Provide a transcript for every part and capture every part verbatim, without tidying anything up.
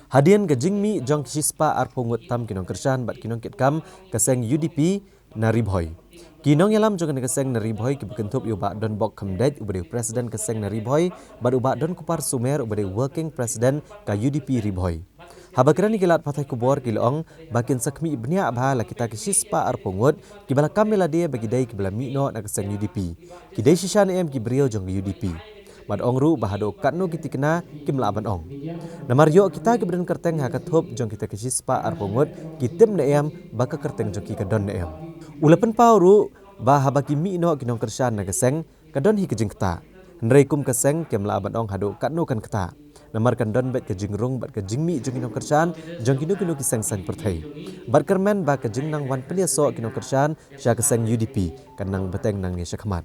Hadien ka jingmih jong ki shispah arphew ngut tam ki nongkyrshan bad ki nongkitkam ka seng U D P na Ri Bhoi, ki nongïalam jong kane ka seng na Ri Bhoi kiba kynthup ïa u Bah Donbok Khymdeit uba dei u president ka seng na Ri Bhoi bad u Bah Donkupar Sumer uba dei working president ka U D P Ri Bhoi, haba kren ïa ki lad pathai khubor ki la ong ba kin sa khmih bniah bha la kita ki shispah arphew ngut kiba la kam ïa lade ba ki dei kiba la mih noh na ka seng U D P, ki dei shisha ne em ki briew jong ka U D P. Bad ong ruh ba haduh katno ki tikna kim lah ban ong. Namar ïoh kita kiba don kyrteng ha ka thup jong kita ki shispah arphew ngut ki tip ne em ba ka kyrteng jong ki ka don ne em. U la pynpaw ruh ba haba ki mih noh ki nongkyrshan na ka seng ka don hi ka jingktah. Hynrei kum ka seng kim lah ban ong haduh katno kan ktah. Namar kan don beit ka jingrung bad ka jingmih jong ki nongkyrshan jong kino kino ki seng saiñ pyrthei. Bad kyrmen ba ka jingnang wan pynïasoh ki nongkyrshan sha ka seng U D P kan nang bteng nangne shakhmat.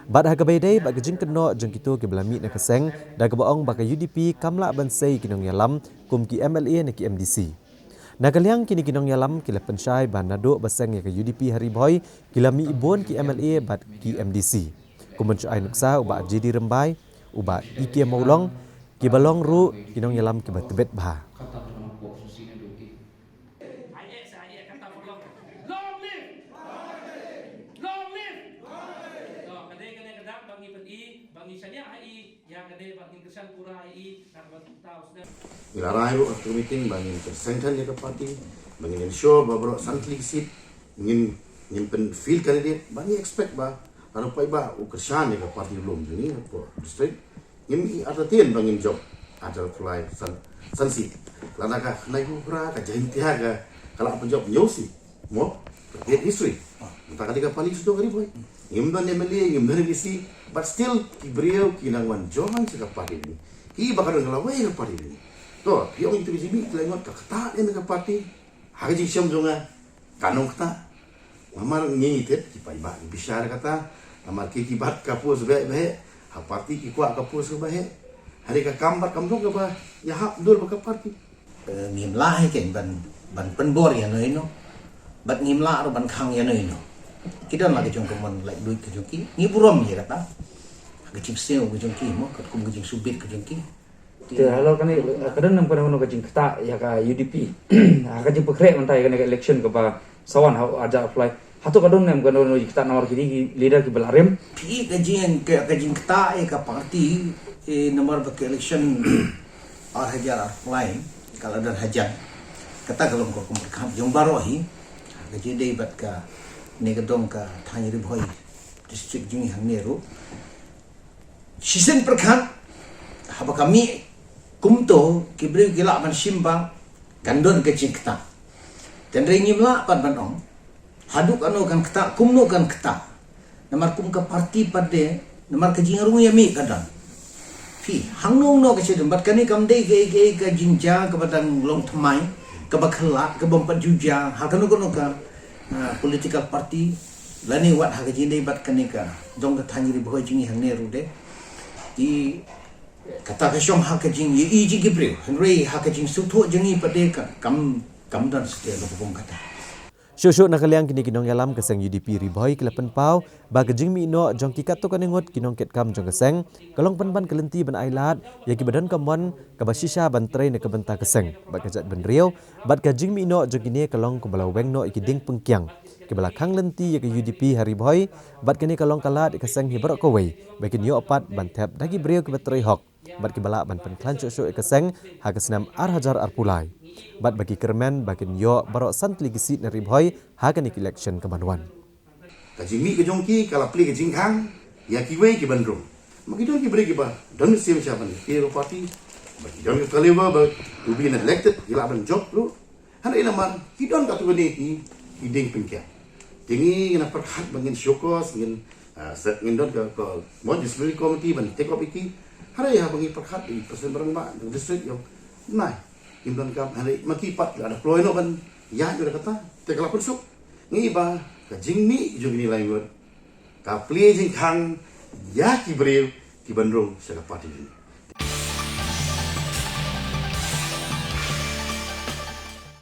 Bad ha kaba ïadei bad ka jingkynnoh jong kito kiba la mih na ka seng da kaba ong ba ka U D P kam lah ban sei ki nongïalam kum ki M L A ne ki M D C. Na ka liang kine ki nongïalam ki la pynshai ba naduh ba seng ïa ka U D P ha Ri Bhoi ki la mih bun ki M L A bad ki M D C. Kum ban shu ai nuksa u Bah J D Rymbai, u Bah E K Mawlong, kiba long ruh ki nongïalam kiba tbit bha. Ngi la rai ruh ha ka meeting ba ngin consent ïa ka party, ba ngin ensure ba baroh san tylli ki seat ngin, ngin pynfield candidate, ba ngi expect ba haduh paidbah u kyrshan ïa ka party lum jong ngi hapoh district. Ngin entertain ba ngin jop arhajar arphew lai san, san seat. Lada ka khyndai phew phra, ka Jaintia ka, ka lah pynjop hynñiew seat. Mo, ka history. Mynta ka dei ka party sdang ka Ri Bhoi. Ngim don M L A, ngim don M D C, but still ki briew ki nang wan join sha ka party jong ngi. Kiba ka don ka lawei ka party jong ngi. To, phi ong ïa kita ki jingmih ki lai ngut, ka ktah ne em ka party? Ha ka jingshem jong nga, ka nang ktah. Namar ngi ngi tip ki paidbah ki bishar kata. Namar ki, ki bat ka post beh beh, ha party ki kwah ka post beh. Hynrei ka kam bad kam jong kaba ïahap dur bad ka party. Eh, ngim lah hi kein ban, ban pynbor ïano ïano. Bad ngim lah ruh ban khang ïano ïano. Ki don la ka jong ka mon laitluid ka jong ki. Ngi burom ïa kata. Ka jingsngew ka jong ki mo, katkum ka jingsngewbit ka jong ki. Te halor kane, ka don ne em kano kano ka jingktah ïa ka U D P ha ka jingpynkhreh mynta ïa kane ka election kaba sa wan ha arhajar arphew lai? Hato ka don ne em kano kano jingktah namar kine ki leader kiba la rim? Phi, ka jing, ka, ka jingktah ïa ka party, eh, namar ba ka election arhajar arphew lai ka la don hajan. Kata ka long ka kum ka kham jong baroh hi. Ka jingdei bad kane ka dong ka thaiñ Ri Bhoi district jong ngi hangne ruh. Shisien pyrkhat, haba ka mih kumto, ki briew ki lah ban shim ba kan don ka jingktah. Tangba ngim lah pat ban ong haduh kano kan ktah, kumno kan ktah. Namar kum ka party pat de, namar ka jingrung ïa mih ka don. Phi, hangno hangno ka sdang, bad kane kam dei ka, ka, ka jingjia kaba dang long thymmai, kaba khlad, kaba ym pat ju jia ha kano kano ka, ah, political party. Lane wat ha ka jingdei bad kane ka dong ka thaiñ Ri Bhoi jong ngi hangne ruh de. Te kata ka shong ha ka jingïohi jong ki briew, hynrei ha ka jingsngewthuh jong ngi pat de ka kam, kam don satia kaba kum kata. Shuh shuh na ka liang kine ki nongïalam ka seng U D P Ri Bhoi ki la pynpaw ba ka jingmih noh jong ki katto katne ngut ki nongkitkam jong ka seng ka long pynban ka lynti ban ailad ïa kiba don ka mon kaba shisha ban trei na ka bynta ka seng bad ka jaitbynriew, bad ka jingmih noh jong kine ka long kaba la weng noh ïa ki dieng pyngkiang kiba la khang lynti ïa ka U D P ha Ri Bhoi, bad kane ka long ka lad ïa ka seng hi baroh kawei ba kin ïoh pat ban thep da ki briew kiba trei hok bad kiba lah ban pynkhlaiñ shuh shuh ïa ka seng ha ka snem arhajar arphew lai. Bad ba ki kyrmen ba kin ïoh baroh san tylli ki seat na Ri Bhoi ha kane ka election kaban wan. Ka jingmih ka jong ki ka la plie ka jingkhang ïa kiwei ki ban rung. Ma ki don ki briew kiba don mynsiem sha ban plie ka party, ba ki don ka caliber ba to be an elected, ki lah ban jop ruh. Hynrei namar ki don katto katne ki, ki dieng pyngkiang. Te ngi, ngi na pyrkhat ba ngin show cause, ngin, ah, set, ngin don ka, ka mo disciplinary committee ban take up ïa ki. Hynrei haba ngi pyrkhat ïa ki president ba rangbah jong district, ïoh nai, ngim don kam, hynrei ma ki pat la da kloi noh ban ïaid ïa kata. Te ka la pynsuk ngi ba ka jingmih jong kine lai ngut ka plie jingkhang ïa ki briew ki ban rung sha ka party jong ngi.